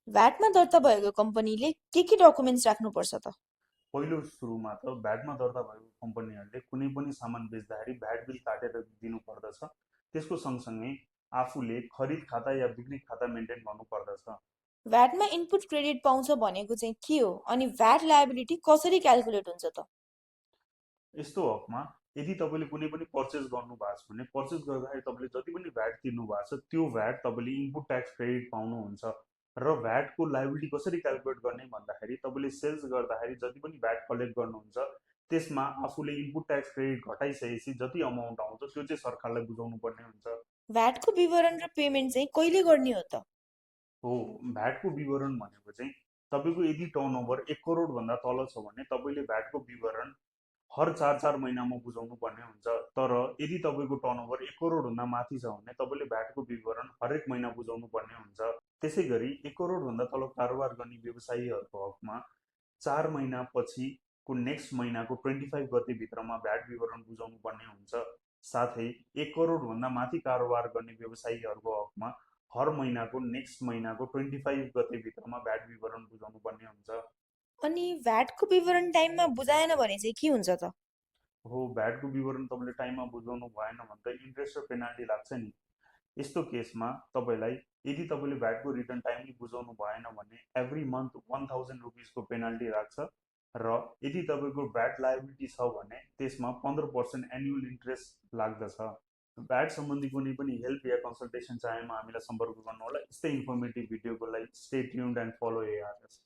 भ्याटमा दर्ता भएको कम्पनीले के डकुमेन्ट्स राख्नुपर्छ त? पहिलो सुरुमा त भ्याटमा दर्ता भएको कम्पनीहरूले कुनै पनि सामान बेच्दाखेरि भ्याट बिल काटेर दिनु पर्दछ। त्यसको सँगसँगै आफूले खरिद खाता या बिक्री खाता मेन्टेन गर्नु पर्दछ। भ्याटमा इनपुट क्रेडिट पाउँछ भनेको चाहिँ के हो? अनि भ्याट लायबिलिटी कसरी क्याल्कुलेट हुन्छ त? यस्तो हकमा यदि तपाईँले कुनै पनि पर्चेस गर्नु भएको छ भने पर्चेस गर्दाखेरि तपाईँले जति पनि भ्याट तिर्नु भएको छ त्यो भ्याट तपाईँले इनपुट ट्याक्स क्रेडिट पाउनुहुन्छ। र भ्याटको लाइबिलिटी कसरी क्यालकुलेट गर्ने भन्दाखेरि तपाईँले सेल्स गर्दाखेरि जति पनि भ्याट कलेक्ट गर्नुहुन्छ त्यसमा आफूले इनपुट ट्याक्स क्रेडिट घटाइसकेपछि जति अमाउन्ट आउँछ त्यो चाहिँ सरकारलाई बुझाउनु पर्ने हुन्छ। भ्याटको विवरण र पेमेन्ट चाहिँ कहिले गर्ने हो त? हो, भ्याटको विवरण भनेको चाहिँ तपाईँको यदि टर्नओभर 1 करोडभन्दा तल छ भने तपाईँले भ्याटको विवरण हर 4 महिनामा बुझाउनु पर्ने हुन्छ। तर यदि तपाईँको टर्नओभर 1 करोडभन्दा माथि छ भने तपाईँले भ्याटको विवरण हरेक महिना बुझाउनु पर्ने हुन्छ। त्यसै गरी 1 करोडभन्दा तल कारोबार गर्ने व्यवसायीहरूको हकमा 4 महिनापछिको नेक्स्ट महिनाको 25 गतेभित्रमा भ्याट विवरण बुझाउनु पर्ने हुन्छ। साथै 1 करोडभन्दा माथि कारोबार गर्ने व्यवसायीहरूको हकमा हर महिनाको नेक्स्ट महिनाको 25 गतेभित्रमा भ्याट विवरण बुझाउनु पर्ने हुन्छ। अनि भ्याटको विवरण टाइममा बुझाएन भने चाहिँ के हुन्छ त? हो, भ्याटको विवरण तपाईँले टाइममा बुझाउनु भएन भने त इन्ट्रेस्ट र पेनाल्टी लाग्छ नि। यस्तो केसमा तपाईँलाई यदि तपाईँले भ्याटको रिटर्न टाइमली बुझाउनु भएन भने एभ्री मन्थ 1000 रुपिसको पेनाल्टी लाग्छ। र यदि तपाईँको भ्याट लायबिलिटी छ भने त्यसमा 15% एनुअल इन्ट्रेस्ट लाग्दछ। भ्याट सम्बन्धी कुनै पनि हेल्प या कन्सल्टेसन चाहेमा हामीलाई सम्पर्क गर्नुहोला। यस्तै इन्फर्मेटिभ भिडियोको लागि stay tuned and follow ARS.